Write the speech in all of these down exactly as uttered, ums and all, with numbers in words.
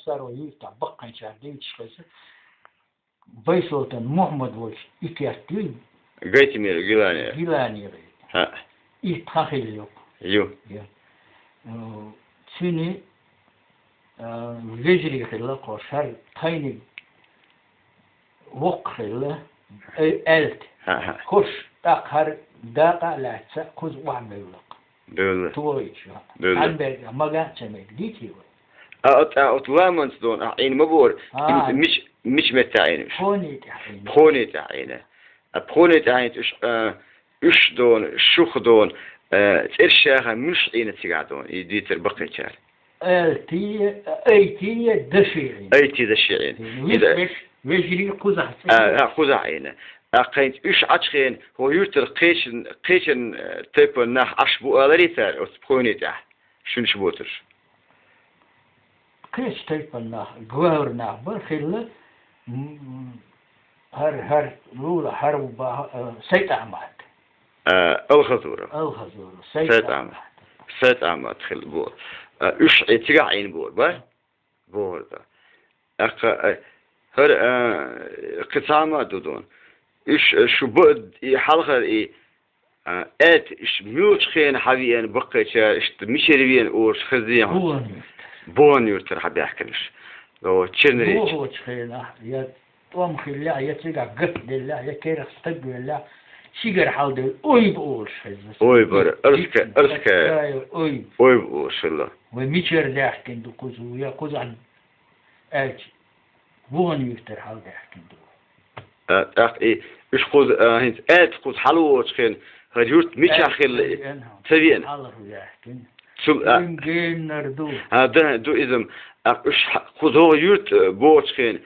Саро юртахь баккхийчара дийцаш хеза. Байсолтан Мухьаммад волчу и керт юй? Гайтамира, Гиланера. Гиланера. ХӀаъ. И тхан хилла ю. Ю. Ю. Э, цуьнан, э, вежарий хилла кхо, шар тхайниг воккха хилла, э, аьлта. ХӀаъ, хӀаъ. ХӀорш тӀаккха хӀара дакъа а лаьцна, кхуза охьа мевлла-кх. Бевлла. Тохийча. Бевлла. Хьан берг, мага а ца мега, дийций вай? А, оцу, а, оцу ламанца дона, а, Ӏийна ма бора. А. Мича, мича метта Ӏийна уьш? Пхоне тӀехь Ӏийна. Пхоне тӀехь Ӏийна. А пхоне тӀехь Ӏийна уьш, а, уьш дона, шух дона, а, цӀерш яха муьш Ӏийна цигахь дона, и дийцар баккхийчара. Алтий, айтий, даший Ӏийна. Айтий, даший Ӏийна. Виш, иза виш, вежарий кхузахь. А, а, кхузахь Ӏийна. А кхайнца уьш Ӏачхена, хӀо юьртара кхечан, кхечан, э, тайпан нах Ӏаш бу аларий цара оцу пхоне тӀехь? Шуьнаш боцурш. Кхечу тайпан нах, говр нах бара хилла, м, м, хӀара, хӀара, лула, хӀара ву баха, э, Сайт-Ахьмад. Э, Алхазуров. Алхазуров, Сайт-Ахьмад. Сайт-Ахьмад. Сайт-Ахьмад хилла бу. Э, уьш, э, цигахь Ӏийна бора, бара? Бора, да. ТӀаккха, э, хӀара, э, кхин цхьа хӀума ду дона. Уьш, э, шу баа и хьалхара и А, аьлта, иштта муьлхачу хенахь хьан веана баккхийчара, иштта мичара веана олуш хаза дехьа? Боган юьртара. Боган юьртара хьан баьхкина уьш? О, Черноречье. Богочу хенахь, я тӀом хиллехь, я цигахь гатделлехь, я керах стаг веллехь, цигара хьалдевлла Ойба олуш хезна. Ойба, Арска-, Арскаев. Ойба. Ойба олуш хилла. Вай мичара даьхкина ду кхуза, я кхузахь аьлча, Боган юьртара хьалдаьхкина ду. А, тӀаккха и, уьш кхуза, а, хӀинца аьлта кхуза хьалавоьдучу хенахь, хӀара юрт мичахь хилла и? Ца веана. Хьалха ваьхкина. Цул, а, вайн геннара ду. А, да, ду иза-м. А, уьш хьа-, кхуза хӀокху юрт, а, богӀучу хенахь,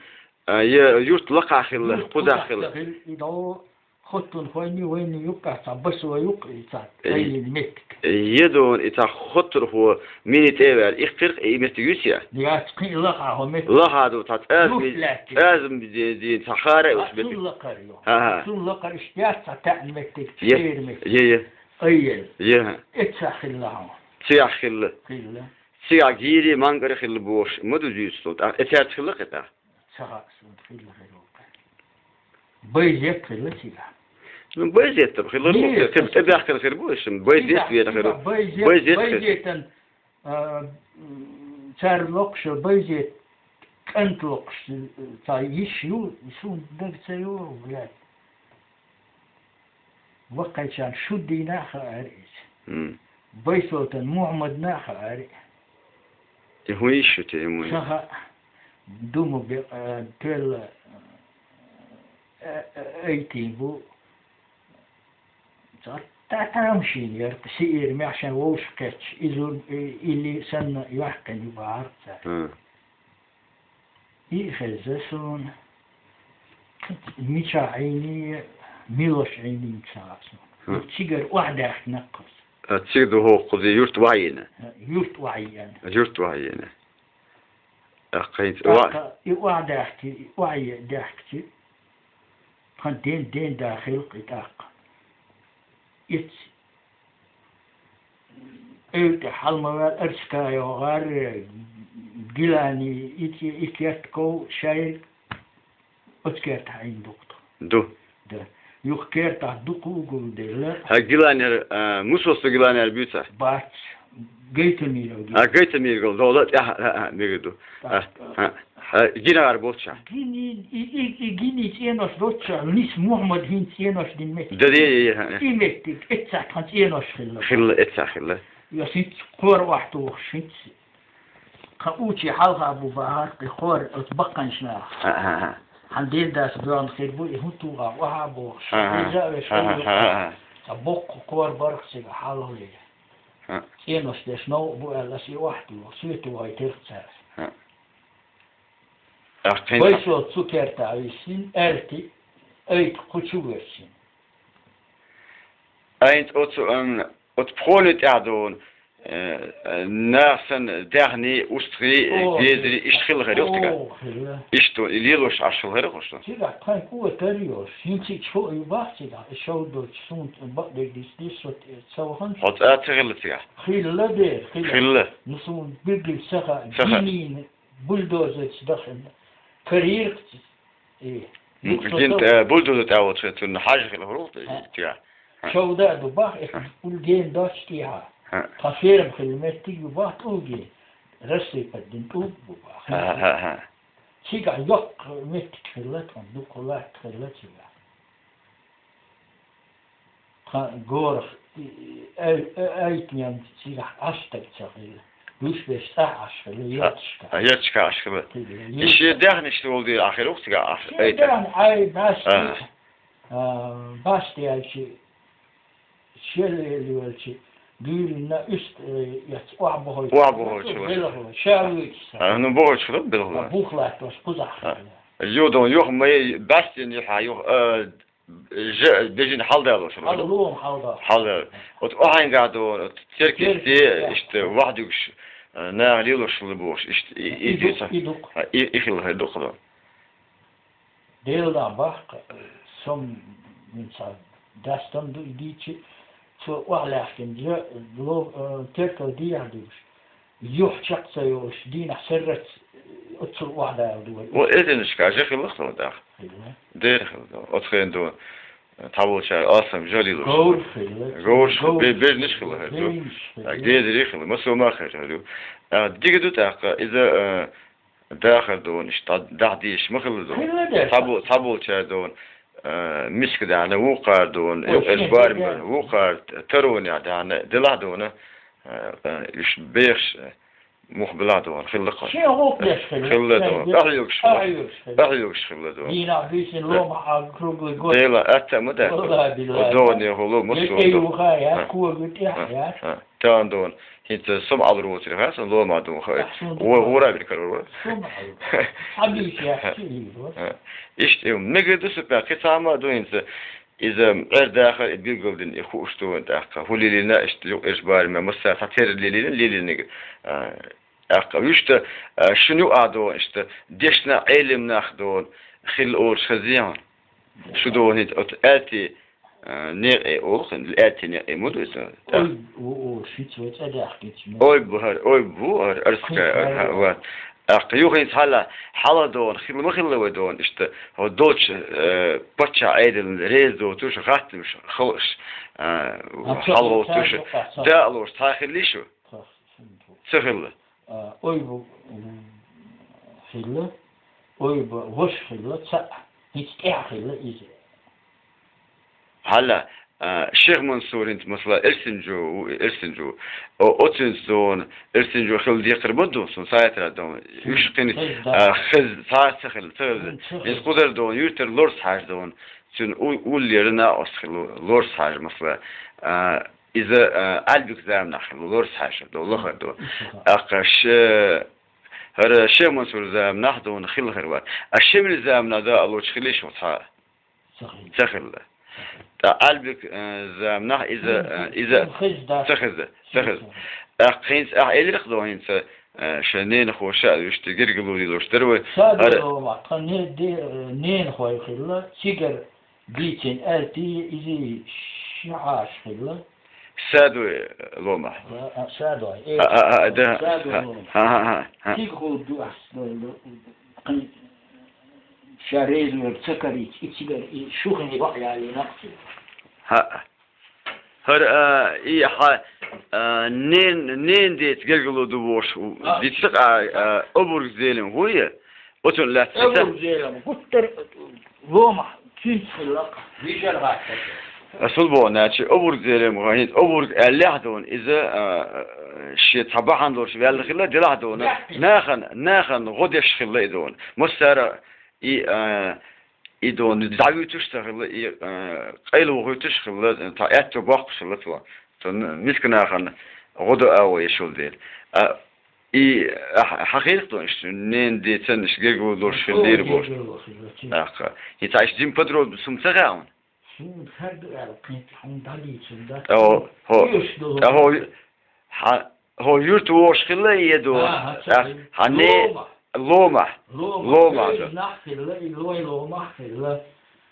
а, я юрт лакхахь хилла, кхузахь хилла? Кхузахь ца хилла, и дӀо хоттун хойни, вайни юккъехь цхьа басо юккъе, и цхьа тайнина меттиг. Е дона, и цхьа хоттурхо мини тӀе а ваьлла, и кхирх, и меттиг юьсу я? Яц, кхин лаха хӀо меттиг. Лаха ду, цхьа цӀазми, цӀазми де-, дийна, цхьа хара а уьш меттиг. Цул лакхара ю. ХӀан, хӀан. Цул лакхара иштта яц цхьа таьӀна меттиг, цхьа тӀера меттиг. Е, е. Айъел. Е, хӀан. Эццахь хилла хьо. Цигахь хилла. Хилла. Цигахь гийри, мангар хилла бохуш, ма ду дуьйцу тхо. ТӀаккха эцаьрца хилла кхин тӀаккха? Ца хаьа суна, хилла хир ву-кх. Байзет хилла цигахь. Ну, Байзет-м хилла, нет, тӀе-, тӀебаьхкина хир бу, иштта Байзет вена хир ву. Байзет, Байзет хир. Байзетан, а, м, цара локхуш, Байзет кӀант локхуш, цхьа йиш ю, суна дага ца йогӀу, блядь. Ваккхайчарна Шуддина а хаьара иза. М. Байсолтан Мухьаммадна а хаьара. И хӀун йиш ю те, и муй? Сан хаьа, дума бе-, а, тоьлла, а, а, айтийна бу. Цхьа та-, тамашийна яра, сиэра маьхьшан вовшахкхетча, иза, э, илли санна йоьхкина ю бахьара цара. М. И хеза суна. Мичахь Ӏийний, милош Ӏийний ца хаьа суна. Хм. Цигара охьадаьхкина-кх кхуза. А, цига ду хӀокхуза юрт охьайина? Юрт охьайина. Юрт охьайина. ТӀаккха хӀинца ва- ТӀаккха и охьадаьхкий, и охьадаьхкичи, тхан ден, ден да хилла-кх и тӀаккха. Иц Эвтӏа хьалмаваьлла Арскаев гӀар, Гилани, и, и керт ков шайриг оцу кертахь Ӏийна ду-кх тхо. Ду. Да. Юха кертахь дукха а гулделла. Хьан Гиланера, а, Мусосу Гиланера буьйцу? Бац. Гайтамиров Гилани. А, Гайтамиров, да, да, тӀаьхьа, а, а, мега ду. А, а. Хьан гинагӀар боццушехь? Гини, и, и, и гини цӀенош доццушехь, нийса Мухьаммад хӀинца цӀенош дина меттиг. Да, да, да, да. И меттиг, эццахь тхан цӀенош хилла. Хилла, эццахь хилла. Я хӀинца кхора охьатухуш, хӀинца. Тхан учий хьалха бу бахьара, и кхора оцу баккханчу наха. А, а, а. Хьан ден дас доьгӀна хир бу, и хӀун тухахь охьа а бохуш. А, а. Иза а веш, а, а, а, а. Цхьа боккха кхора барх цига хьалхале. А. ЦӀенош деш новкъа бу аьлла, аса и охьатуху, соьтухийтира цара. А. Ахь кхин- Байсолта цу кертахь виссина, аьлти, айта кху чу воьссина. Айнца оцу, ам, оцу пхоне тӀаьхьа догӀун, э, э, нах санна, даьхни, устагӀий, о, гезари, иштта хилла хир ю-кх цигахь? О, хилла. Иштта, и лелош Ӏаш хилла хир ю-кх шуна? Цигахь тхайн кӀотар йолуш, хӀинца чу ю бах цигахь, и шов долчу суна бакъдерг дийца дийша со ца вахана. Хьо цӀа ца хилла цигахь? Хилла дера, хилла. Хилла. Ну, суна билггал ца хаьа, ца хаьа. Гинийна. бульдозерца дахана. Карийрах и. М, юкъа дин, со э, бульдозер тӀа волча цунна хьажа хила хӀурулта. Хьа. Тя. Хьа. Шовда а ду бах, э, Хьа. Улла ген доч тӀехьа. Хьа. Тха ферма хила меттиг ю бах тӀулге. Рассыпать дин тӀулг бу бах. Хьа, хьа, хьа. Цигахь йоккха меттиг хилла тхуна, дукха латта хилла цигахь. Тхан горах, и, и, ай-, ай-, айтнен цигахь Ӏаш стаг ца хилла. Душ беш цӀа Ӏаш хилла, Ца-, ерташка. А, ерташка Ӏаш хилла. Хилла, И шен ерташка. Даьхнаш волу дийр ахир ву цигахь Ӏаш, Шен айта. Даьхна, ай, басти, А. а, басти, ай, чи, шел вели велчи, дуьйрина уьст, э, яц, охьа бохуьйту. Охьа бохуьйту, Белгало, ша вуьйту са. А, ну, бохуьйту хилла, Белгало. А, бух латтош, кхузахь А. хилла. Йодон, юха ма е-, басти, юха, юха, а, Же-, бежин хьалдалош, Хьал-, лома хьалдалош. Хьалдалош. Вот охьайнгахь ду, вот церквисте, Церквисте, да. Иштта вахдугуш, э, наха лелош хилла бохуш, иштта и, И и дук, дуьйцу. И дук. А, и, и хилла хир ду-кх ду. Делан бахка, сом, минца, дастам ду и дийчи, цо охьалаьхкина, же, ло-, э, теркал дехьа дугуш. Юхь чекх ца йолуш, дийнахь серрац, оццул охьадала ду вай. Вон эзарнашка же хилла-кх тхуна тӀаккха. Хилла. Дера хилла ду. Оцу хенахь ду, цхьаболчара алсам жа лелош. Говраш хилла. Говраш хилла, Говраш бе-, бежнаш хилла хӀара ду. Бежнаш хилла. А, гезарий хилла, массо а мах хир хӀара ду. А, дика ду тӀаккха, иза, а, дахар ду, иштта дӀа-, дӀахьа дезаш ма хилла ду. Хилла дера. Цхьабо-, цхьаболчара ду, а, миска даьхьна вукхара ду, Ой, юкъерчу шен барамехь дера. Вукхара, таронехь даьхьна, делахь ду, а, а, уьш бехаш, а, Мух белахь ду ван, хилла-кх. Шен гӀуллакх деш хилла. Хилла ду ван. Ахьоьгуш хилла. Ахьоьгуш хилла. Ахьоьгуш хилла ду ван. Дийнахь буьйсанна лома а круглый год. Дела, атта ма дац. Валлахи, биллахи. О, догӀане хӀулу, муссо ду. Юха яц, А. кога тӀехь А. яц. А. Тан ду ван. ХӀинца сом Ӏалур воцур хьасан, лома ду ван хаийта. Ахьа, шун ду Ву-, ван. Вура биркар ван. Сом Ӏалур. Хьабийш яц, чи лийр ван. А. Иштта, мегар ду супер, кхин цхьа ма ду хӀинца. Иза Ӏер дахар и билгалдина, и хууш ду вайн тӀаккха. ХӀун лелийна иштта юкъерчу барамехь, массара цхьа терра лелийна, лелийнарг, а, тӀаккха. Вуьшта, а, шуна юкъахь ду вайн иштта, дешна Ӏелам нах ду вайн, хилла олуш хезий хьуна? Шу ду вайн хӀинца оцу аьлти, а, некъе олу, аьлти некъе ма ду иза? Ойба ву олуш, хӀинца вай цӀа даьхкинчу меттехь. Ойба бу хӀара, ойба бу хӀара, арска, Кхин а, хӀара. Ва. ТӀаккха юха хӀинца хьала, хьала ду вайн, хилла ма хилла вай ду вайн, иштта, хӀо долчу, э, паччахь Ӏедална реза доцуш, гӀаттамаш, халкъаш, э, А, хьалагӀовттуш, цаьрга юкъахь ца- даалош цхьа хиллий шу? Ца, ца хилла. Ца хилла. А, ойба, м, хилла, ойба ваша хилла, цхьаъ, хӀинца тӀаьхьа хилла иза. Хьала, а, Шех Мансур хӀинца, масала, Эрсинджо ву, Эрсинджо. О, оцуьнца ду вайн, Эрсинджо хилла декхар ма ду, сон сайтра ду вайн. Уьш кхин, Хеза, да. а, хеза, цхьа а ца хилла, ца хилла. М, ца хилла. Иза кхузара ду вайн, юьртара Лорс-Хьаьжа ду вайн. Цуьнан у-, уллера накъост хилла Лорс-Хьаьжа, масала. А, иза, а, Ӏаьлбик заманахь хилла Лорс-Хьаьжа ду, лахара ду. М, ца хилла. ТӀаккха ше-, хӀара Шех Мансур заманахь ду вайн хилла хир вац. А Шемал заманахь даалочу хиллий шу цхьа? Ца хилла. Ца хилла. ТӀаккха Ӏаьлбик, э, заманахь иза, э, иза Ца хеза, да. Ца хеза, ца хеза. Ца хеза. ТӀаккха хӀинца ахьа элира-кх ду вайн хӀинца, э, шайн ненахоша а вуьшта гергарло лелош дара вай. Садо Ара- лома, тхан не-, де-, э, ненахой хилла, цигара дийцина аьлти, иза ши Ӏаш хилла. Садой лома. А, а, Садой, э, А, а, а, да. Садой А, лома. а, а, а, а. Цига хӀу ду ас, ду, ду, кхин, ша реза верг ца карийча, и цигара, и шухин ваъ ялийнакъ цигара. ХӀаъ. ХӀара, а, и хьан, а, нен-, ненан деца гергарло ду вохуш, А. диццакъ, а, а, обург зелим гӀуй, оцунна лаьцна хӀинца. Обург зелим, гуттар ломахь, цуьнца хилла, вижар гӀаттар. Асул боху, начи, обург зелим гӀуй, хӀинца обург аьллехь ду вайн, иза, а, шен цхьа бахьана долуш ваьлла хилла, делахь ду вайн, Яхь. нахана, нахана гӀо деш хилла и ду вайн. Массара и, а, И ду вайн дӀавуьйтуш ца хилла, и, э, къайлавохуьйтуш хилла, цхьа аьтту боккхуш хилла цо. Цунна миска нахана гӀо ду агӀо еш йолу дела. А, и, а, хьан хилла ду иштта, ненан деца иштта гергарло долуш хилла дийр бохуш. ТӀаккха. И цхьа иштта жима подробно хӀума ца хаьа хьуна? Суна хӀара ду аьлла, кхин хьуна дӀадийцина дац. О, хо. Оьшуш долу. О, хьан ХӀо юрт вогӀуш хилла и ду? ХӀан, ца хилла. Хьан не-, ломахь. Ломахь. Ломахь, Ломахь, да. Нах хилла, и лой ломахь хилла.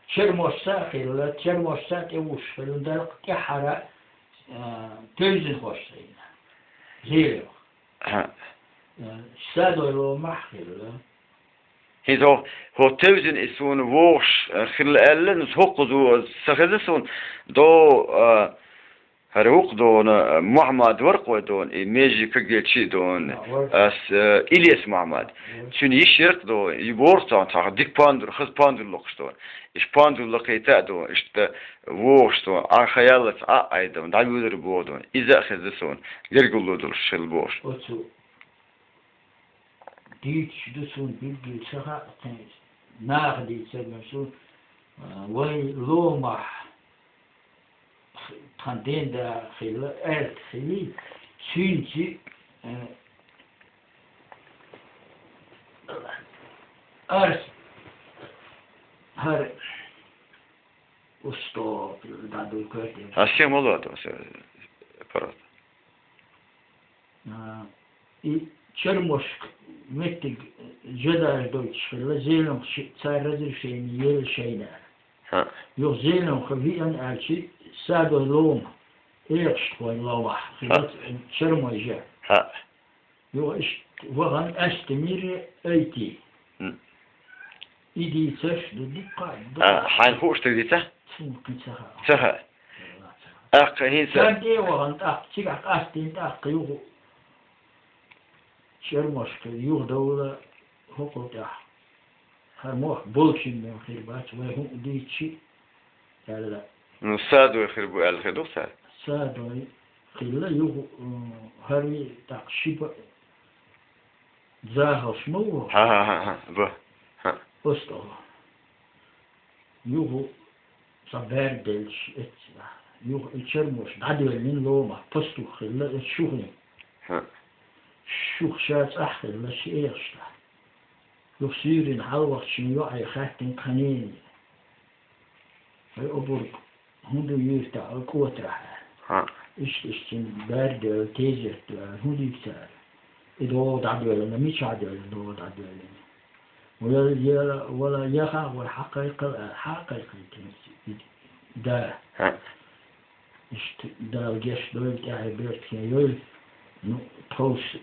Чермошца а хилла, чермошца а тӀе вуш хилла, далкъ тӀаьххьара, а, тевзина хӀорш хилла. Зелева. ХӀан. Э, Садой ломахь хилла. ХӀинца хӀо, хӀо тевзина и суна вогӀуш, э, хилла аьлла, ну, хӀокхуза ца хеза суна, до, э, хӀара вукх дона, э, Мухьаммад варкъой дона, и межи кагечи дона, А, вар- ас, э, Илес Мухьаммад. Вар- Цуьнан йиш яркъ дона, и ворхӀ цхьа, цхьа дика пандур, хаза пандур локхуш дона. Иш пандур лакхийта а дона, иштта вогӀуш дона, а хаяллаца а айдам, дӀавуьлар боху дона. Иза а хеза суна, гергулло долуш хилла бохуш. Оцу дуьйцуш ду суна билггал ца хаьа, кхин наха дийцар ма суна, а, вай ломахь тхан ден да хилла, аьлта хилий, цуьнца, а, арс хӀара усто дӀадуй коьртехь. А схема ло а, то, всё, пожалуйста. А, и Чермошка меттиг жадаш дойтуш хилла, Зеленхо ши-, цара разрешение елла шайна. ХӀаъ. Юха Зеленхо виъна аьлча, Садой лома, Экхуштхойн ломахь, хилла ХӀаъ. Чермой жа. ХӀаъ. Юха иштта вахана Астемир Айти. М. И дийцаш ду дуккха а, ду. А, хьайна хууш ду дийца? Цунна кхин ца хаьа. Ца хаьа. ТӀаккха хӀинца Царна тӀе а вахана, тӀаккха цигахь къастийна, тӀаккха юха Чермошка юхадовла хӀокхул тӀехь. ХӀара мохк болчун мем хир бац, вай хӀуъа дийцчи, аьлла. Ну, Садой хир бу аьлла хир ду цара? Садой хилла юха, м, хӀара тӀаккха ши ба-, захалш ма ву? ХӀа-хӀа-хӀа-хӀа, ба. ХӀаъ. Оцу тӀехь. Юха цхьа бер деллаш эцна. Юха и Чермош дӀадоьллина ломахь, пастух хилла эцу шух. ХӀаъ. Шух ша цӀахь хилла ши Экхуштахь. Юха суьйрана хьалавахча шен йоӀе хаьттина тхан нене. Вай обург хӀун ду юьртахь, кӀотарахь аьлла. ХӀаъ. Иштта, иштта цуьнан бер доьлла, тезет доьлла, хӀун дийца цара? И догӀа дӀадоьллина, мичахь доьллина, догӀа дӀадоьллина? Вала, яла, вала, яха вара хьакхайкхал аьлла, хьакхайкхийтина и да. ХӀаъ. Иштта Дала гечдойла, тӀаьхье бертахь йойла. Ну, тховса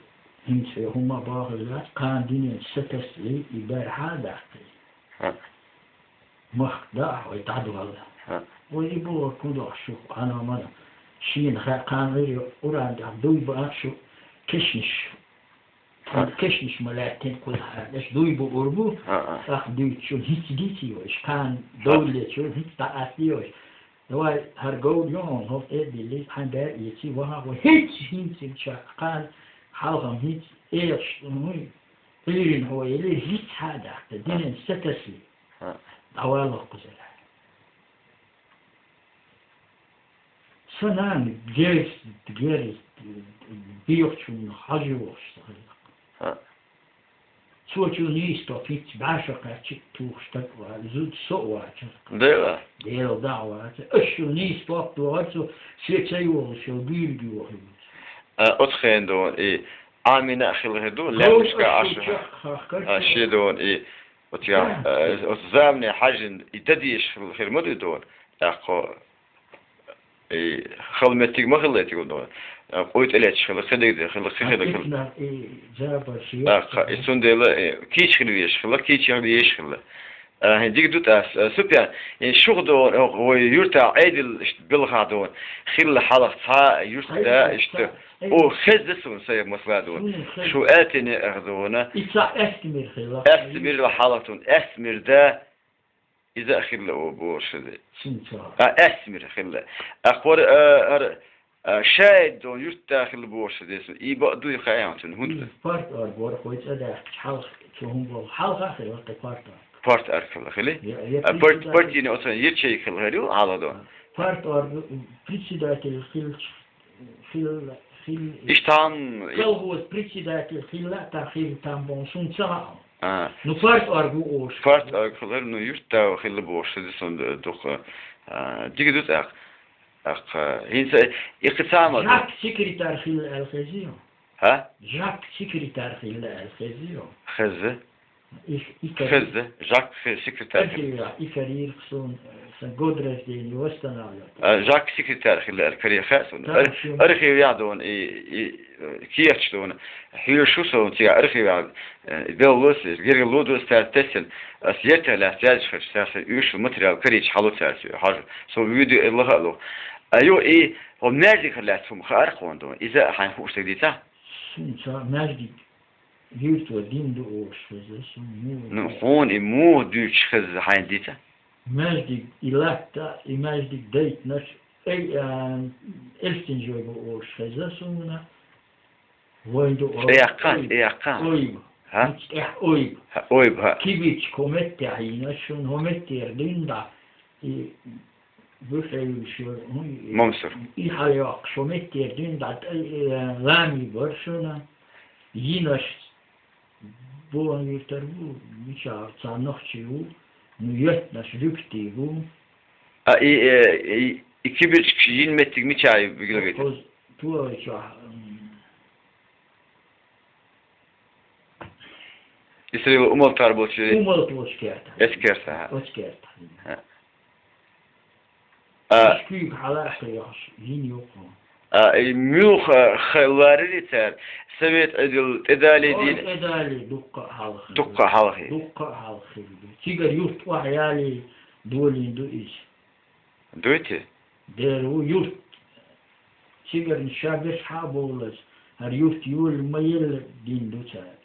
хӀинца хӀумма бахийла яц, кхана дуьнен сатасале, и бер хьа а даьккхий. ХӀаъ. Махка дахь вай дӀадоьлла. ХӀаъ. Вай и бохург хӀун дохуш шу, къанаман шена хаьа, кхана вай Къуръан тӀехь дуй баьхна шу кешнаш. ХӀаъ. Кешнаш ма лаьттина кхузахь, аьлла, дуй буур бу, ХӀаъ. ТӀаккха дуьйцу шу, хӀинца дийций вай, кхана довллечу, хӀинца дӀакъастий вай. Давай, хӀара говр ю хьуна, хӀокху тӀе а диллий, хьайн бер а эций, вахахь вай, хӀинца, хӀинца, хӀинца, кхана, хьалхам хӀинца, Экхуш, хӀун, Ӏуьйрина хьо елира, хӀинца хьа а даьккхи, дуьнен сатасале. ХӀаъ. ДӀавалла кхузара. Сан нана герз, герз, бехачунна хьажа вохуш ца хилла. ХӀаъ. Цо чу нийса топ хӀинца бӀаьшо кхаьчча а тухуш стаг вац, зуда со а вацара. Дела. Дела дагӀа вац. Аш шу нийса топ догӀар цо, шен ца йолуш йолу буьйриг йохуьйту. А, оцу хенахь ду, и Ӏамина а хилла хир ду, лаьмнашка Ӏаш. Хахкар а, шен ду, и оцу я, а, оцу замане хьаьжжина, и дан дезаш хир, хир ма ду ду, тӀаккха И хала меттиг ма хилла тигу ду. Къуй тӀе летташ хилла, кхидерг хилла, кхин хилла, кхин хилла. ТӀаккха, и цундела, э, кийча хила везаш хилла, кийча хила езаш хилла. А, хӀин дика ду тӀас, а, Супьян, э, шух ду, э, вай юьртахь Ӏедал иштта белхахь ду. Хилла хьалха цхьа юьртда иштта. О, хеза суна сайн масала ду. Шу аьллачу нехан ду. И цхьа Астемир хилла. Астемир хьалха ду. Астемир да. Иза а хилла о бохуш ду. Цуьнца. А, Астемир хилла. Акхор, а, ара, а, шаид ду юьртда хилла бохуш ду. И бакъ дуй хаьа цунна, хӀунда? Иза парторг вара, хӀой цӀа даьхкича хьалха, цу хӀун боху? Хьалха хилла кхин парторг. Парторг хилла хили? Я, я, а, парт-, председатель. Партийный оцу ячейка хилла хир ю, хьалха ду. Парторг председатель хилча, хилла, хилла. Иштта хан, колхоз председатель хилла, тӀаккха хилла там боху, суна ца хаьа. А. Ну, парторг ву оша. Парторг хилар, ну, юьртда хилла бохуш ду суна дукха. А, дика ду тӀаккха. ТӀаккха, хӀинца и кхин цхьа ма ду. Жак секретарь хилла аьлла хезий хьо? ХӀа? Жак секретарь хилла аьлла хезий хьо? Хеза. Их, и кар- Хезда, Жак хе-, секретарь хилла. Архивехь и карийра суна, сан год рождения восстанавливать. А, Жак секретарь хилла аьлла, карийра хаьа суна. Да, ар-, шуна. Архивехь дуна, и, и, э, кехаташ дуна. Хьоьжуш ву со цигахь архивехь, э, беллалц, гергарло ду ас цаьрца тесна. Ас ертех лаьцна яздеш хилча, цара сан оьшуш материал карийча хьалу цара соьга. Хьажа, со видео лаха а лоху. А ю и, хьо маьждигах лаьцна хӀума хаьара хьуна дуна. Иза а хьайна хууш стаг дийцахь? Суна ца маьждиг. Юьртара дин ду олуш хеза суна. Ну, хьуна и муха дуьйцуш хеза хьайна дийца? Маьждиг и латта, и маьждиг дайтинарш, ай, а, Эльстинжой бу олуш хеза суна. Вайн ду ЦӀе яккха, ойба. ЦӀе яккха. Ойба. ХӀа? Мича тӀехь ойба. ХӀа, ойба, хӀа. Кибичка хӀо меттехь йина, шуна хӀо меттера дин да. И Бухьевича, ну, и, Мамсур. И хьалайоккхуш хӀо меттера дин дӀа, э, лами бара шуна, йинаш боху виртар бу, мичахь цхьа нохчий ву, ну, йоьттинаш жуьгтий бу. А, и, э, и, и кибирчкаш йина меттиг мичахь ю, билгалгайта? Оз-, Туаличохь, м, Исраил умалтар болчу. Умалт болчу керта. Эцу керта, хӀа. Оцу керта. ХӀа. А, Иш куьйга хьала а хьоьхуш, йина юкъа. А, и муьлха хилла ларира цара? Совет Ӏедал тӀедале Ой, дийна? ТӀедале дуккха а хьалха. Дуккха а хьалха. Дуккха а хьалха хилла. Цигара юрт охьаяле долийна ду иза. Дуй те? Дера ву юрт. Цигарна ша берш хьа а бовлаза, хӀара юрт йолий ма елла дин ду цара.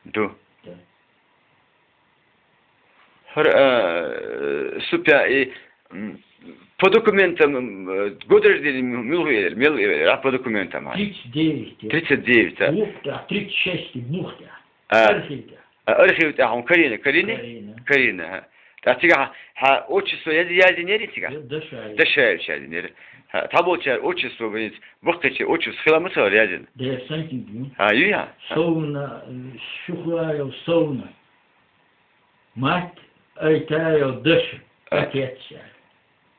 Ду. Да. ХӀара, а, Супя и, м, по документам, м, год рождения м-, муьлха элира, мел элира, по документам, а? Тридцать девять. Тридцать девять, а? Вухтя, тридцать шесть бухтя. А. Архивтя. А, архив тӀехь хьуна карийна, карийна? Карийна. Карийна, хӀа. ТӀаккха цигахь хьан отчество яз-, яздинера цигахь? Дашаев. Дашаевич яздинера. ХӀа, тхьаболчара отчество бинийца, баккхийчийн отчество хила ма ца хилла яздина? Дера санкинг ю. ХӀа, ю, хӀа. Совна, э, Шухлаев Совна. Мат Айтаев Даша. А. Отец.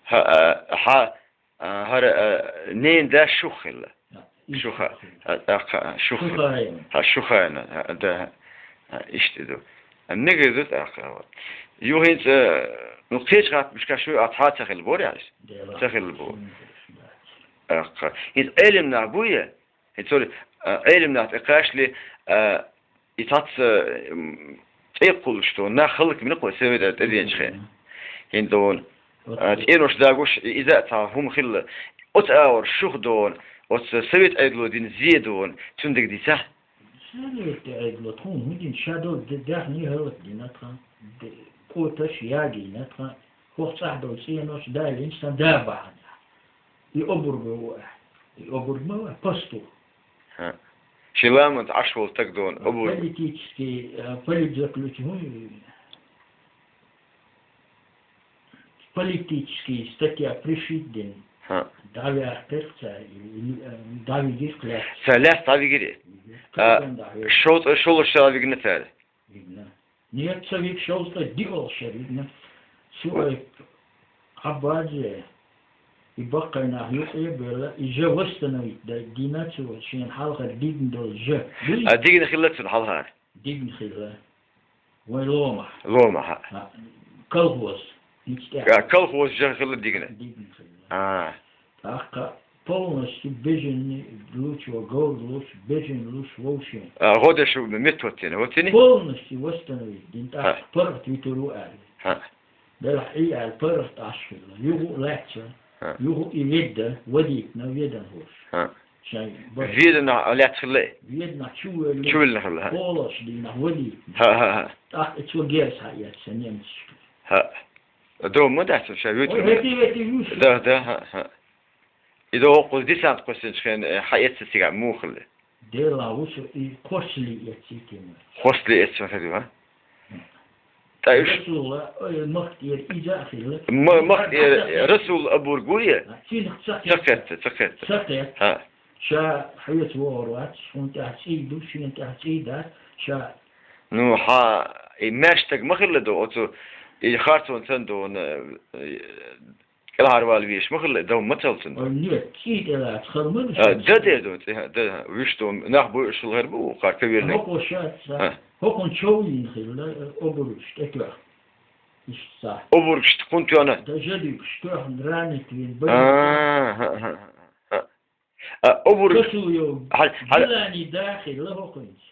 ХӀа, а, хьан А, хӀара, а, ненан дас Шух хилла. А, Шуха. Шуха. А, тӀаккха, а, Шух. Шухаевна. А, Шухаевна, а, да, а, иштта ду. А, мегар ду тӀаккха, вот. Ю хӀинца, ну, кхечу гӀаттамашкахь шу а цхьа а ца хилла бора аьлла? Дела. Ца хилла бора. ТӀаккха. ХӀинца Ӏелам нах буй? ХӀинца, а, Ӏелам нах тӀе кхачале, а, И цхьацца, м, цӀе кхуллуш ду, нах хӀаллакбина кхо Совет тӀедеанчу хенахь. ХӀинца ду вон, а, цӀенош дагуш, и, иза а цхьа хӀума хилла. Оцу агӀор Шух ду вон, оцу Совет Ӏедало дина зе ду вон, цуьнан дага дийцахь? Совет Ӏедало тхуна хӀун дина, ша долу де-, даьхний хӀаллакдина тхан, де-, кӀоташ ягийна тхан, хӀокху цӀахь долу цӀенош далийна сан да бахьана. И обург ву аьлла. И обург ма ву, пастух. ХӀа. Шен ламанца Ӏаш волу стаг ду вон, обург. Политический, э, политзаключ-, ну, политический статья пришить дина. ХӀа. ДӀаваьккхира цара, или, э, дӀавигира кхин лаьцна. Цара лаьцна дӀавигира? Вигира. А, кхин дӀавигира. Шовзткъа шолгӀа шарахь вигна цара? Вигна. Нет, ца вигна, шовзткъе диъалгӀа шарахь вигна. Суайб Ӏаббазе, и баккхий нах юкъе а бевлла, и жа восстановить дай-, дина цо, шена хьалхара дигна долу жа. Дуй? А, дигна хилла цунна хьалхара? Дигна хилла. Вайн ломахь. Ломахь. А, колхоз. Ницкъ тӀехь. А, колхоз жа хилла дигна? Дигна хилла. А. ТӀаккха полностью беженный лучо, говр луш, бежен луш вовшийн. А, гӀо деш метта хӀоттийна, хӀоттийний? Полностью восстановить дина, тӀаккха паргӀат вуьтур ву аьлла. ХӀа. Делахь и аьлла, паргӀат Ӏаш хилла. Юха а лаьцна, хӀа, юха и ведда, вадийтина, ведан хӀорш. ХӀа. Шайн бакъ- Веданахь лаьцна хилла? Веданахь чу велла. Чу велла хилла, хӀа. Полош дийнахь вадийтина. ХӀа, хӀа, хӀа. ТӀаккха и цо герз хьаэцна немцашка. ХӀа. Дов ма дац, ша вуьтур. Ой, хӀети, хӀети, вуьш. Да, да, хӀа, хӀа. И ду хӀокхуза десант кхоьссинчу хенахь, э, хьаэцна цигахь муха хилла? Делахь ву со и кхоссале эцций тема. Кхоссале эцна хир ю, а? Ткъа уьш Расулла, ой, махкера иза а хилла. Ма-, махкера Расул обург ву я? Цуьнах ца кхетта. Ца кхетта, ца кхетта. Ца кхетта. ХӀа. Ша хьоьца вогӀур вац, хӀунда тӀехь цӀий ду, шена тӀехь цӀий дац, ша. Ну, хьан, и маьрша стаг ма хилла ду, оцу, и харцонан санна ду, э, кӀелхьарвала везаш ма хилла, дов ма ца хилла цуьнан. Ой, нет, цӀий тӀе лаца хала ма ду. А, да, дер ду, цӀе, да, вуьш ду, нах буьйцуш хилла хир бу, кхара кавирниг. ХӀокхо шаьц, а? А. ХӀокхунна чов йина хилла, э, обручаш тӀетоьхна. Иштта. Обручаш кхунна тоьхна? Да, жадугаш тоьхна, ранить вина, бай. А, хӀа, хӀа, хӀа, хӀа. А, обручаш. Косу йо, хьа-, хьа-, Жилани да хилла хӀокхуьнца.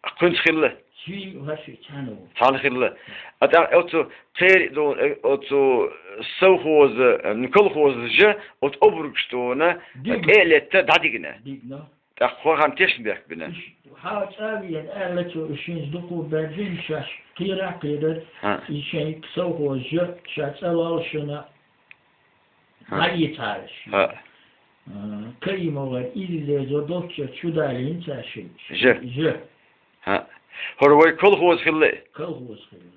Кхуьнца хилла? Ши, ваши, цхьаьна ву. Цхьаьна хилла. А тӀаккха оцу кхери ду, э, оцу совхоза, э, колхоза жа, оцу обручаш тоьхна, дигна. ТӀе а летта дӀадигна. Дигна. ТӀаккха хӀокхарна тешнабехк бина. Иш хьа цӀа вена аьлла цо, уж шин дукха баьржина шаьш кхера а кхерар, хӀа, и шайн совхоза жа, ша цӀа лалшана, хӀа, дӀаийцараш. ХӀа. А, Каимовар иза лезо долчча чу далийна цаьршинча. Жа. Жа. ХӀа. ХӀара вай колхоз хилла? Колхоз хилла.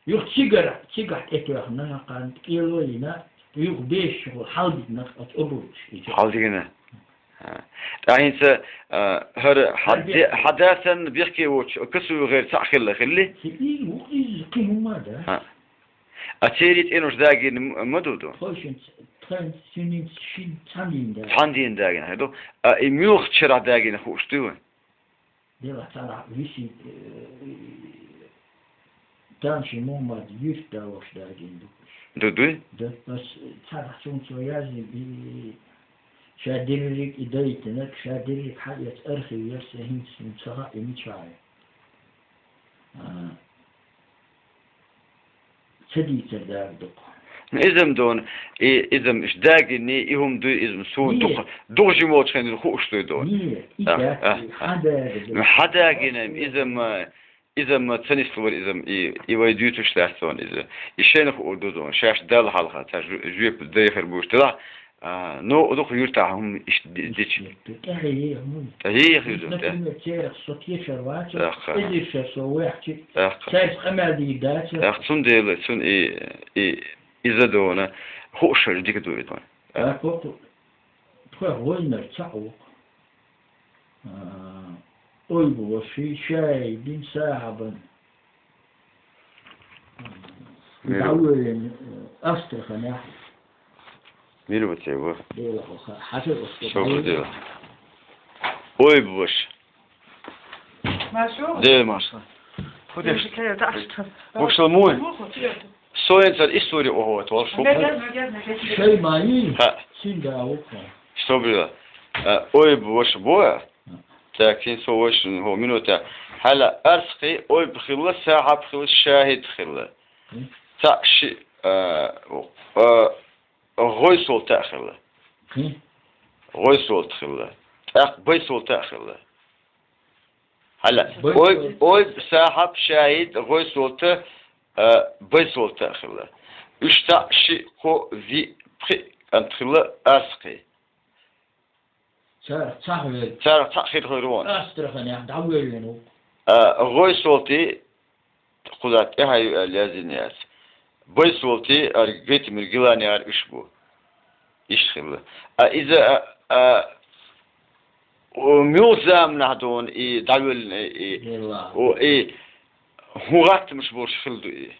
Юха цигара, цигахь тӀетоьхна, кхана кӀело йина, юха бешаш хьалдигна оцу обручаш. Хьалдигна. ХӀа. ТӀаккха хӀинца, а, хӀара хьа де-, хьа да санна бехке воцуш, косу гӀайра цхьаъ хилла хилли? Иза ву, иза кхин хӀума да. ХӀа. А церий цӀенош дагийна м-, ма ду ду? Тхойшинца, тхайна цуьнца шин цхьаьна дийна дагийна. Цхьаьна дийна дагийна хир ду. А и муьлхачу шарахь дагийна хууш дуй вайн? Делахь царахь висин, э, Танши Мухаммад юьртда волуш дагийна ду. Ду, дуй? Да, ас царахь цунна цо яздина, и, ша дерриг и дайтинарг, ша дерриг хьаэца архив яра, сан хӀинца цунна ца хаьа, и мичахь ю. А, ца дийцар дага дукха. Ну, иза-м дона, и, иза-м иштта дагийна, и хӀума дуй, иза-м суна дукха, дукха жима волчу хенахь хууш дуй дона. Нет, и дац, и хьан дага ду. Ну, хьан дагийна, иза-м, иза-м ца нислора, иза-м и, и вай дуьйцуш дац дона иза. И шайна хуур ду дона, шаьш Далла хьалха, цхьа жу-, жоьпа дай хир бу уьш делахь, А, ну, дукха юьртахь хӀума иштта ди-, дича. ТӀаьхье еха муй? ТӀаьхье еха юьзу, тӀе. Например, церах со тешар вац, тӀаккха. Эзар шар со ваьхча, тӀаккха. Цаьрца къамел дийр дац. ТӀаккха цундела, цун и, и, иза дона, хууш дика ду и дона. Так, вот, тхоьх вайнар цхьаъ ву-кх. А, Ойбу ваши, шайдин сахьабан. Мир. ДӀавоьллина, э, Астраханехь. Мир ву те ву. Дела хо ха-, хьажа ву те. Шо ву дела. Ойбу ваши. Машу? Де, Маша. Фу де? Вушла муй? Соьнца история охот, вал шо. Шаймани? Ха. Синда ву-кх. Что было? Э, ойбу ваши бу? Так, хӀинца вайшинна хӀо минута. Хьала арсхи ойбу хилла, сахьаб хилла, шахӀид хилла. Кхин? Цхьаъ шиъ, а, а, гӀойсолта а хилла. Кхин? ГӀойсолта хилла. ТӀаккха байсолта а хилла. Хьала, байсолта. Ойб-, ойбу, сахьаб, шахӀид, гӀойсолта, а, байсолта а хилла. Уьш цхьаъ шиъ, кхо, виъ, пхиъ кӀант хилла арсхи. Царах цхьаъ хир. Царах цхьаъ хир хир вон. Астраханехь дӀавоьллина ву. А, гӀойсолти, кхузахь тӀаьхьа ю аьлла яздина яц. Байсолти, ара гайтамир гилани ара уьш бу. Иштта хилла. А, иза, а, а, о, муьлха заманахь дона и дӀавоьллина и, и, о, и, хӀун гӀаттамаш болуш хилла ду и?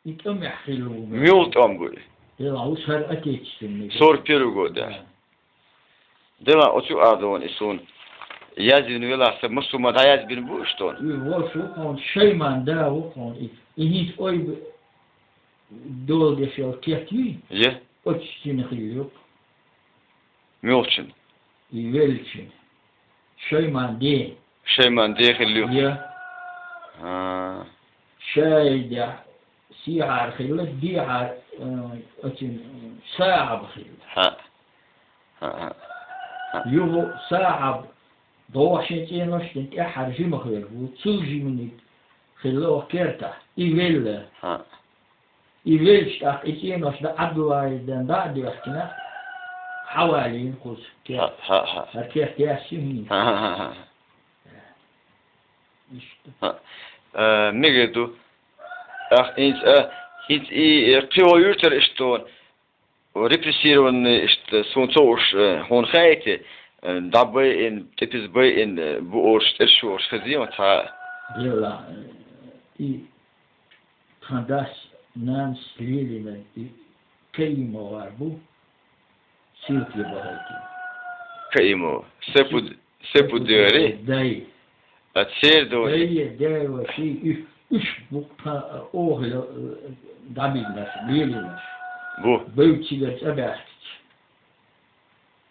И тӀамехь хилла ву. Муьлха тӀом бу и? Делахь ву хӀара отечественный. Сорок первый год, да. Да. Делахь оцу а дона и суна. Яздина велахь сан массо а ма дӀаязбина бу уьш дона. И вовш ву хьуна, Шайман да ву хьуна. И, и хӀинца ойбу дола дешал кехтий? Е. Оцу стина хилла ю. Муьлхачун? И веллачун. Шайман де. Шайман де хилла ю? Я. А. Шайда сехьар хилла, дехьар, э, оцун, э, сахьаб хилла. Хьа. Хьа, хьа. Хьа. Юха сахьаб дохьа шен цӀенош дина тӀаьххьара жима хилла ву, цул жиманиг хилла оха кертахь. И велла. Хьа. И велча тӀаккха и цӀенош дӀа Ӏабдуллаевдан дӀа а доьхкина, хьавалийна кхуза. Хьа, хьа, хьа. ХӀара керт яьсса ю хӀинца. Хьа, хьа, хьа, хьа. Иштта. Хьа. Э, мега ду. Ах, хӀинца, э, хӀинца и, э, кхин хӀо юьртара иштта вон, репрессированный иштта, суна ца хууш, э, хьуна хаийта, э, дӀабайина, тӀепиз байина, э, бу олуш, тӀерш олуш хезий ван цхьа? Дела, э, и Тхан дас, нанас лелийна и Каимов вар бу, ссылке бахайти. Каимов. Сепуд-, Сепудигари? Дай. А цердо. Эй, дяй ва, ши, уьш, уьш букъ тха, охила, э, дабигнаш, лелинаш. Бу. Бевчигар цӀа баьхкич.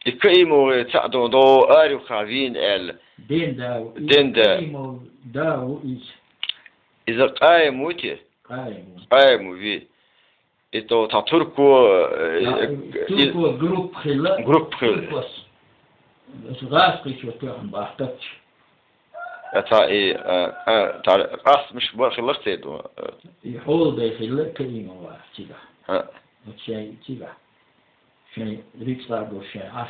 И Каимов цаӀ до, до арив ха вин аьлла. Ден да ву, и Ден да. Каимов да ву из. Иза Къаим ву те? Къаим ву. Къаим ву ви. И то та турко, э, Да, э, турко групп хилла. Групп хилла. Туркос. Газ кичо тёхн бахтач. А та и, э, э, та ас миш бар хилла те до, э. И хол бе хилла Каимова чига. Ха. Вот чай чига. Шайн рицкъа долуш шайн Ӏаш.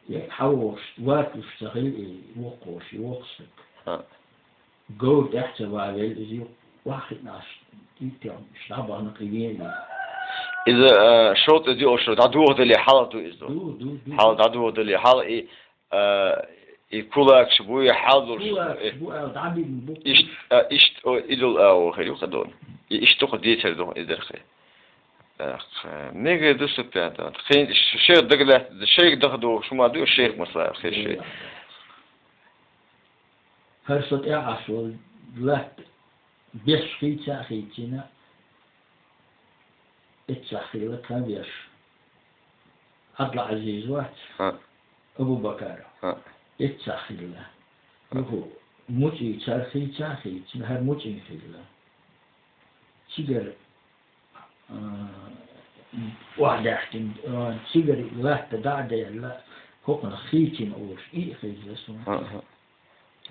Я хьавогӀуш, ватуш ца хила и воккхуш, и воккхуш стаг. ХӀаъ. Говр тӀехь ца валийла, иза юкъ ваххиънаш, иттех дӀабахана кхин вен иза. Иза, а, шовтӀа диъо шу дӀадохадале хьал ду иза. Ду, ду, ду. Хьал дӀадохадале, хьал и, а, и кулакаш буй, хьал долуш. Кулакаш э, бу, аьлла, дӀабигна бу. Ишт-, а, ишт-, о, идол а, о, хир ю кхадон. И ишт дукха дийцар ду, и дерхе. Эх, мега ду со пятого. Хин ш-, шех дагалаьтта, шех даха ду, шу ма ду, шех масала, хе шех. ХӀара со тӀехь Ӏаш волу латта беш хийца а хийцина, эццахь хилла тхан веш. Ӏабдул-Ӏазиз вац? ХӀаъ. Абу-Бакаров? ХӀаъ. Эццахь хилла. ХӀаъ. Юху муцӀий цара хийца а хийцина, хӀара муцӀий хилла. Цигара а, охьадаьхкина, а, цигара латта дӀа а даьлла, хӀокхунах хийцина олуш, и а хезла суна. ХӀаъ, хӀаъ.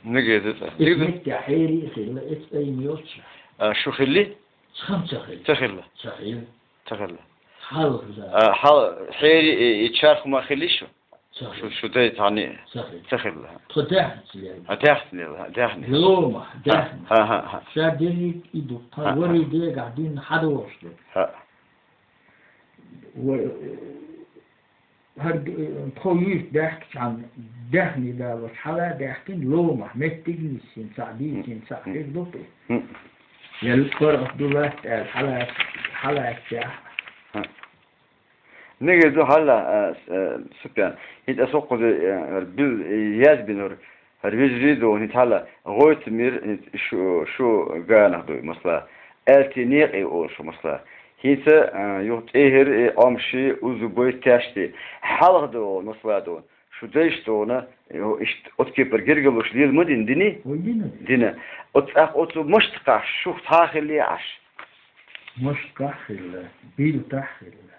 Нигде ду цӀа. Эцу меттехь хьерий а хилла, эцу айма йолччехь. А, шу хилли? Цхьаъ ца хилла. Ца хилла? Ца хилла. Ца хилла. Хьалха за. А, хьал-, хьерий, и, и чарх ма хилли шу? Ца хилла. Шу, шу дай цхьаьна ца хилла. Ца хилла. Тхо даьхница лелла. А, даьхница лелла, а, даьхни. Лома, даьхни. ХӀаъ, хӀаъ, хӀаъ. Ша дерриг и ду, тхан хӀаъ, варий хӀаъ, дегахь дина хьадогӀуш ду. ХӀаъ. Ва-, хӀара ду-, тхо юьрта даьхкичхьана, даьхни далош хьала а даьхкина, ломахь меттиг а нисйина, цхьаъ дийцина, цхьаъ хир ду те. ХӀаъ. Я паргӀат ду латта аьлла, хьала, хьалаьцчехь. ХӀаъ. Мегар ду хьалла, а, с-, а, Супьян. ХӀинца аса хӀокхуза, а, хӀара бил, а, язбинарг, хӀара вежарий ду, хӀинца хьалла гӀойтамир, хӀинца шу, шу ганах дуй, масала. Аьлти некъий олуш, масала. ХӀинца, а, юха ТӀехӀир, а, Ӏомши, Узубай, Таьшти. Хьалха ду, масала ду. Шу дайш ду, а, иштта оцу кепара гергарлуш лела ма дина, дини? Ой, дина. Дина. Оцу, оцу муштакхахь шух цхьа а хилла Ӏаш. Муштакхахь хилла, билтахь хилла.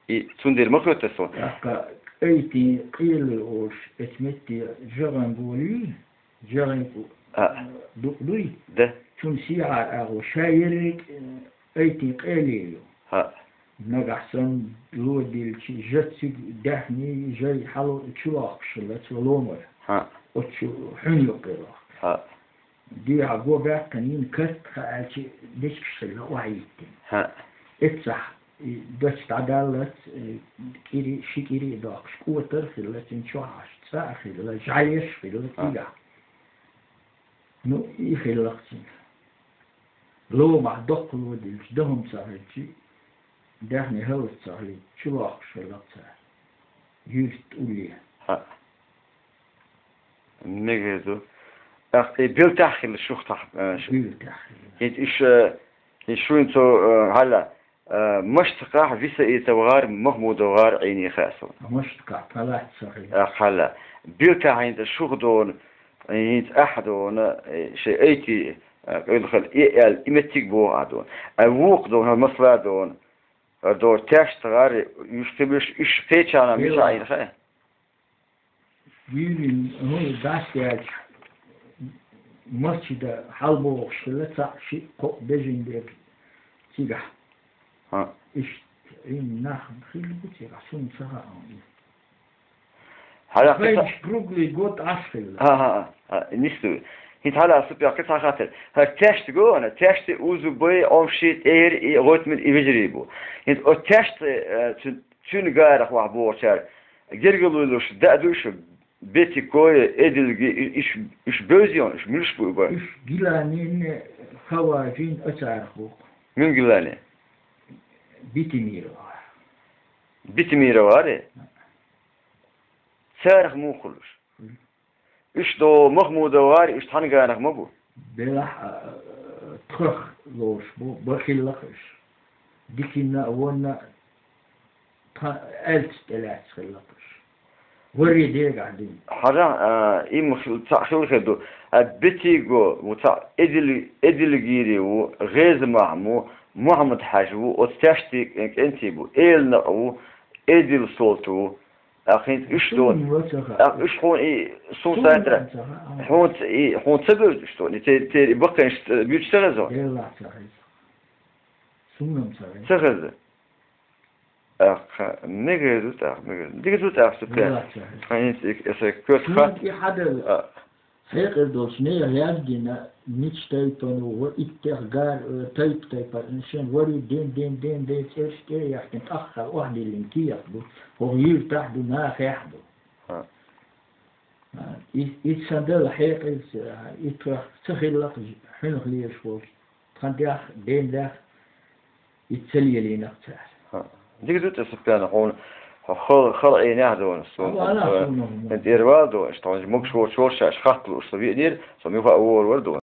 И цундела ма хоьттура со. ТӀаккха Къайтин къеле олуш, эцу метте жагӀан болий, жагӀин ку-, а, дукъ дуй? Да. Цунна сехьара агӀо, ша ерриг, э, Къайтин къеле ю. ХӀаъ. Нагахь санна ло дилчи, жа цига даьхний, жай хьало чулохкуш хилла цо ломара. ХӀаъ. Оцу хьуьн юккъе лохкуш. ХӀаъ. Дехьа го баьккхина йина катта хаа аьлчи дечигаш хилла охьайиттина. ХӀаъ. Эццахь и дача дӀадаллалц, э, кӀири, ши кӀири а доккхуш, кӀотар а хилла цуьнан чохь Ӏаш, цӀа а хилла, жӀаьлеш а хилла цигахь. Ну, и хилла-кх цуьнан. Ломахь доккха ло дилчи, дан хӀума ца хилчи, даьхни хӀаллак ца хилчи, чулохкуш хилла-кх цара. Юьртта улле. ХӀаъ. Мегар ду. ТӀаккха и билтахь хилла шух тахь, э, ш-, билтахь хилла. ХӀинца уьш, э, хӀинца шуна цо, э, хьала, э, Маштакхахь Висаитов гӀар, Махмудов гӀар Ӏийне хаьа суна. А Маштакхахь палац ца хилла. Э, хьала. Билтахь хӀинца шух ду, хӀинца ахь ду, э, шайн айти, э, къуьлхал и аьлла, и меттиг боху ахь ду. Э, вукху ду, хьан масала ду. ХӀара дора Таьшта гӀар, уьш кхиберш, уьш кхечарна мичахь Ӏийна хаьа? Вуьйрин, хӀун, дас яьлча, мачида хьалбохуш хилла цхьаъ, шиъ, кхоъ бежин берг цигахь. ХӀаъ. Иштта, и нах хилла бу цигахь, суна ца хаьа и. Хьалакхица. Вайнаш круглый год Ӏаш хилла. ХӀаъ, хӀаъ, хӀаъ, нисду. ХӀинца хьала Супьян кхин цхьа хаттар. ХӀара Таьшта го, ана, Таьшта, Узубай, Ӏомши, ТӀехӀир, и ГӀойтамир, и вежарий бу. ХӀинца оцу Таьшта, э, цуьн-, цуьнан гарах вахь бохучара гергарло луш, даа дуй шу, Бетикой, Эдилги, и-, иш, иш бевзион, иш муьлш бу и бан? Иш Гиланин, Хаважин, ацарах бу-кх. Муьн Гилани? Битимирова. Битимирова ари? Царах муха хуьлуш? Хуьлу. Иштта Махмудов гӀар, иштта хьан ганах ма бу? Белахь, а, тхох лоруш бу, бахилла уьш. Дикинна а, вонна а тхан аьлча тӀелаьцна хилла уьш. Варе дегахь дина. Хьажахь, а, им хил-, цхьаъ хилла хир ду. А, Бетиго ву цхьаъ, Эдил-, Эдилгири ву, ГӀезамахь ву, Мухьаммад-Хьаьжа ву, оцу Тешти кӀен-, кӀентий бу, Элнакъ ву, Эдил Солта ву. ТӀаккха хӀинца уьш ду. Суна ва ца хаьа. ТӀаккха уьш хьуна и, суна Суна сайтра. Ца хаьа. Хьуна ца, и, хьуна ца бевза уьш ду. И те-, те-, и баккхийш, э, буьйцу ца хеза? Делахь ца хеза. Суна ца хеза. Ца хеза. ТӀаккха, мегар ду тӀаккха, мегар ду. Дика ду тӀаккха, супер. Делахь ца хеза. Хьуна хӀинца и, эса кхоьца хатта. Суна и хьадала. А. Хьекъалдолчу нехан яздина, мича тайпана ву, иттех гар, э, тайп-тайпана, шен вари ден, ден, ден, ден, цӀераш тӀе а яхкина, тӀаккха охьадиллина кехат ду, хӀокху юьртахь ду, нахехь ду. Хьа. А, и, и сан дала хьекъалца, и тхох ца хилла, хьуьнах лелаш волчу. Тхан дехь, ден дехь, и ца лелийнарг цара. ХӀаъ. Дика ду те, Супян, хьуна хала, хала Ӏийнехь дуна, суна. Ва, ва, суна, ва. ХӀинца тӀера вала дуна, иштта хьуна могуш воцуш волуш шаьш хатта лууш со веанера, со муьлхха а вогӀур вара дуна.